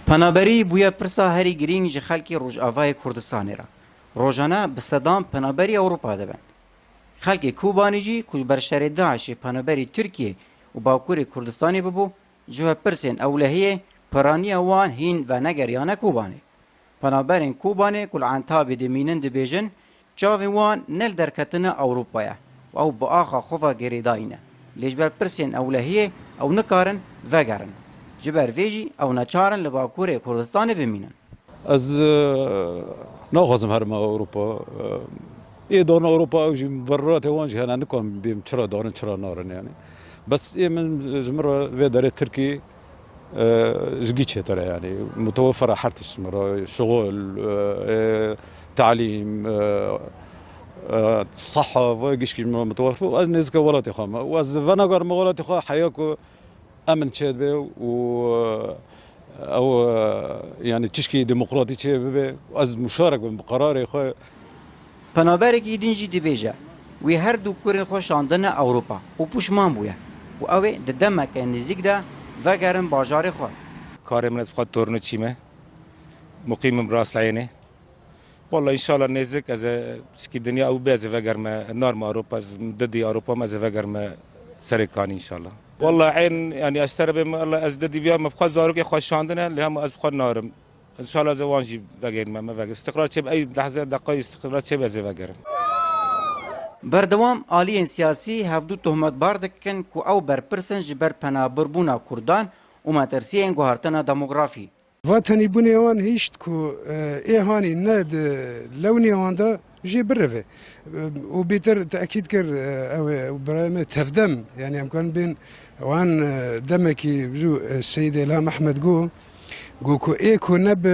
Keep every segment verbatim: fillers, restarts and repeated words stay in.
Penaberî bûye pirsa herî girîng ji xelkê Rojavayê Kurdistanê re. Rojane bi sedan penaberî Ewropa dibin. Xelkê Kobanê jî ku ji ber şerê DAIŞê penaberî Tirkiyê û Bakurê Kurdistanê bibû, ji we pirsên ewlehiyê piraniya wan hîn venegeriyane Kobanê. Penaberên Kobanê ku li Entabê dimînin dibêjin, çavên wan ne li derketina Ewropa ye û ew bi axa xwe ve girêdayî ne. Lê ji ber pirsên ewlehiyê ew nikarin vegerin. Ji ber vê jî ew neçar in li Bakurê Kurdistanê bimînin. Ez, e, naxwazim herime Ewropa. E, ê dan Ewropa ew jî vereratê wan jî hene, nikan bêm çira darin, çira narin yani. Bes ê min ji min re vê derê Tirkî, e, ji gî çêtir e yani. Mutewefer e her tişt ji min re. Şixul, e, e, talîm, e, e, seha ve gişkî ji min re mutewefer. Ez nêzike welatê xwe me. Û ez venagarime welatê xwe heya ku emin çêdibe û, e, ew, e, yani tişkî demokratî çê bibe. Ez muşarek bim bi qerarê xwe. Penaberekî din jî dibêje, wî her du kurên xwe şandine Ewropa û puşman bûye û ew ê di demeke nêzîk de vegerin bajarê xwe. Karê min ez bi xwe torno çî me. Muqîmim Rasleyênê. Walla înşallah nêzik ez ê, çikî dinya ew bê ez ê vegerme, narme Ewropa, ez didî Ewropa me ez ê vegerme serê kanî înşallah. Walla ên, yani ez terebê min, Allah ez didî viya me bi xwe zarokê xwe şandine, lê hema ez bi xwe narim. Înşallah ez ê wan jî vegerîme, me veger. Îstiqrar çêbe, ey lehze deqayê îstiqrar çêbe ez ê vegerim. Berdewam aliyên siyasî hevdu tohmetbar dikin ku ew berpirs in ji ber penaberbûna Kurdan û metirsiyên guhertina demografî. Va tenîbûnê wan hişt ku, e, ê hanî ne di lewnê wan de jê birive. E, û bêtir tekîd kir, e, ew ê, ew birayê me tevdem, yani em karin bên wan, e, demekî zû, e, Seyîd Îlham Ehmed got, got ku ê ku ne bi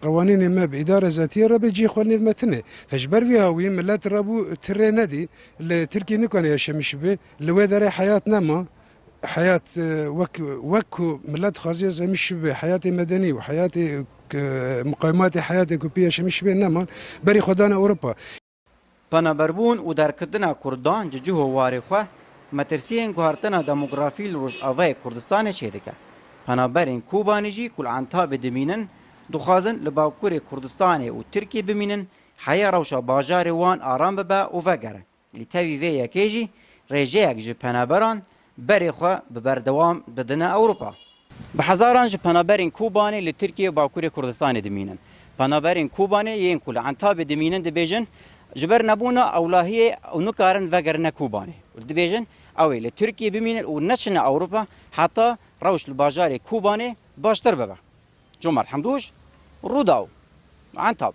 qewanînê me bi îdare zatiyê re be cihê xwe nêv me tune. Fe ji ber vî hawî milet rabû tirê nedî, li Tirkiyê nikane yaşamiş bibe, li wê derê heyat nema. Heyat, e, wek, wek ku milet xwaziya zemî şibe, heyatê medenî û heyatê, e, muqawimatê heyatê ku pê yaşemî şibe neman, berî xwe dane Ewropa. Penaberbûn û derketina Kurdan ji cih û warê xwe, metirsiyên guhertina demografî li Rojavayê Kurdistanê çêdike. Penaberên Kobanê jî ku li Entabê dimînin, dixwazin li Bakurê Kurdistanê û Tirkiyê bimînin, heya rewşa bajarê wan aram bibe û vegerin. Li tevî vê yekê jî rêjeyek ji penaberan berê xwe bi berdewam didine Ewropa. Bi hezaran ji penaberên Kobanê li Tirkiye û Bakurê Kurdistanê dimînin. Penaberên Kobanê yên ku li Entabê dimînin dibêjin, ji ber nebûna ewlahiyê ew nikarin vegerine Kobanê. Û dibêjin, ew ê li Tirkiye bimînin û neçine Ewropa heta rewş li bajarê Kobanê baştir bibe. Comer Hemdûş, Rûdaw, Entab.